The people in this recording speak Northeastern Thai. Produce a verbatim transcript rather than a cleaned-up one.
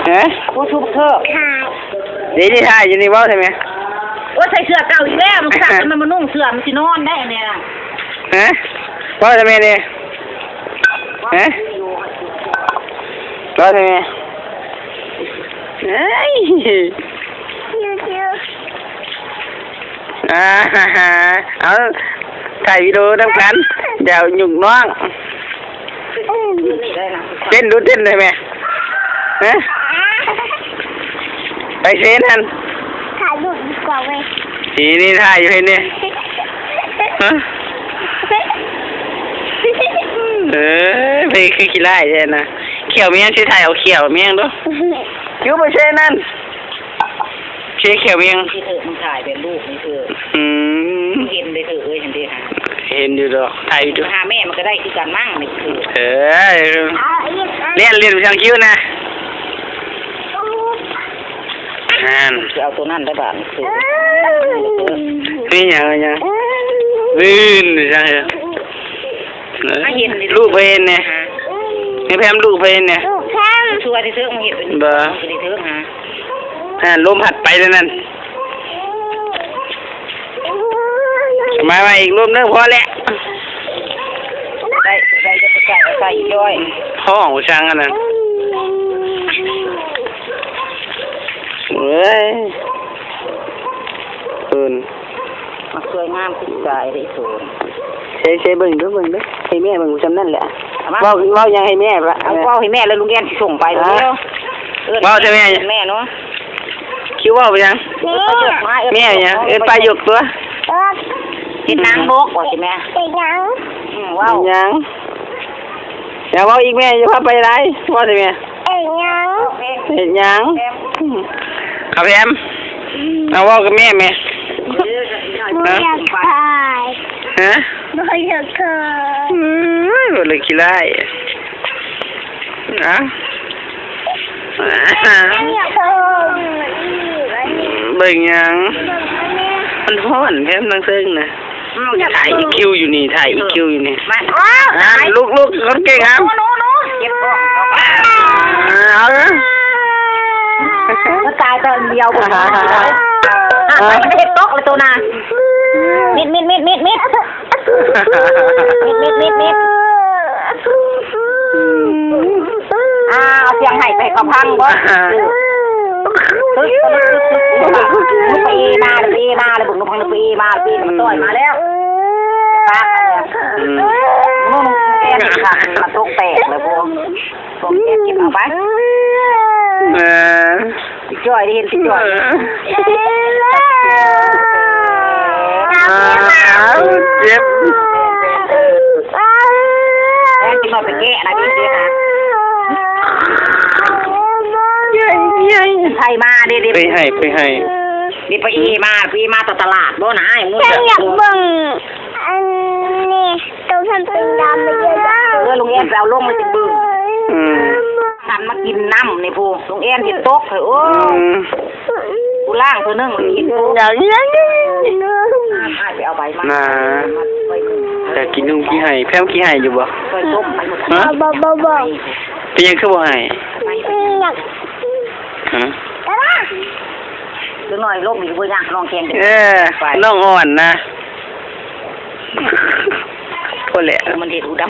ฮะ ผู้ทุกข์เถอะ ค่ะ เดี๋ยวนี้ถ่ายอยู่นี่ เว้าใช่ไหม โอ้ย ใส่เสื้อเก่าอีกแล้ว มันซักแล้วมันมานุ่งเสื้อ มันสินอนได้เนี่ย ฮะ เว้าใช่ไหมเนี่ย ฮะ เว้าใช่ไหม เฮ้ย อ่า เอา ถ่ายวิดีโอนำกัน เดี๋ยวหยุกน้อง เต้นดู เต้นได้ไหม ฮะ ไปเซนั่น ถ่ายรูปดีกว่าเว้ย นี่ นี่ถ่ายอยู่ให้เนี่ย ฮะ เออ ไปคือขี้ร้ายแท้นะ เขียวเมียง สิถ่ายเอาเขียวเมียงดู อยู่ไปเซนั่น เขียวเขียวเมียง ที่เธอมันถ่ายเป็นรูปนี่เธอ อืม เห็นเลยเธอเอ้ย เห็นดิฮะ เห็นอยู่ดอก ถ่ายอยู่ดอก หาแม่มันก็ได้คือกันมั่งนี่คือ เออ เอาอีก เล่นเล่นไปทางคิ้วนะ นั่น จะเอาตัวนั่นได้บาทนี่คือ นี่ยัง ยัง อืม ลื่นไปทางเดียว มาเห็นดิ ลูกเพิ่นเนี่ย ฮะ ให้แพมลูกเพิ่นเนี่ย ลูกแพม ชัวร์ที่เธอมาเห็นเป็น บ่ คือที่เธอฮะ อ่า ลมพัดไปแล้วนั่น มา มาอีกลมหนึ่งพอแล้ว ใส่ ใส่ ใส่ ใส่ ใส่อีกด้วย ห้องช่างอันนั้น เว้ย เพิ่น มันสวยงามขึ้นใจได้สูง ใช้ ใช้เบิ่งดู เบิ่งดู ให้แม่เบิ่งจำนั่นแหละ เอามา เว้า เว้ายังให้แม่ปะ เอาเว้าให้แม่แล้วลุงแอนสิส่งไป อ่า เร็ว เอิ้น เว้าใช่ไหม แม่เนาะ คิวเว้าไปยัง แม่ แม่ยัง เอิ้นป้ายกตัว เออ เป็นนางบกว่าสิแม่ เป็นหยัง อืม เว้า เป็นหยัง อย่าเว้าอีกแม่ อย่าพาไปไลฟ์ เว้าใช่ไหม เอ็งยัง เห็นยัง เอาแพม เอาเว้ากับแม่แม่ บ่อยากถ่าย ฮะ บ่อยากถ่าย อืม บ่เลยขี้ร้าย อะ บ่อยากถ่าย เบิ่งหยัง มันฮ้อนแพม นั่งเซิงนะ อืม ถ่ายอีคิวอยู่นี่ ถ่ายอีคิวอยู่นี่ มา อ่ะ ลุกลุก คนเก่งครับ หนู หนู หนู เก็บของ อ่า เอาเลย มันตายตอนเดียว อ่า มันเห็ดตกเลยตัวน่ะ มิด มิด มิด มิด มิด มิด มิด มิด มิด อ่า เอาเสียงไห้ไปเขาพังบ่ อ่า ตึ๊ก ตึ๊ก ตึ๊ก ตึ๊ก ตึ๊ก ไปเอมาเลย ไปเอมาเลย บุกนกพังเลย ไปเอมาเลย ไปเอมาต่อยมาแล้ว ปาก อืม นู่นแกนค่ะ มาตกแตกเลยพวก พวกแกนเก็บเอาไป เออ พี่จ้อยได้เห็นพี่จ้อย เออ อ้าว เจ็บ แม่งจะมาไปแกะนะพี่เจ๊นะ ใหญ่ ใหญ่ ใครมาเด้เด้ ไปให้ ไปให้ นี่ไปอีมา ไปอีมาต่อตลาดบ่นะ ไอ้มึง ฉันอยากเบิ่ง อันนี้ ตัวฉันเป็นดำไปเยอะจัง เออ ลุงแอนไปเอาลงมาจากบึง อืม ฉันมากินน้ำนี่พู ลุงแอนเห็นตกเถอะ โอ้ อืม กูล้างเธอนึ่งมากินพู อยากเลี้ยง อ่า ให้ไปเอาใบมา มา มาไปนึ่ง อยากกินนมขี้ไห่ แพมขี้ไห่อยู่บ่ ไปต้มไปหมด ฮะ บ่ บ่ บ่ เป็นหยังคือบ่ไห่ ไม่ อืม อยาก ฮะ ก็ได้ เดี๋ยวหน่อยลงอีกบ่อยากลองแข่ง เออ ไป น้องอ่อนนะ พอแล้ว มันเห็นหูดำ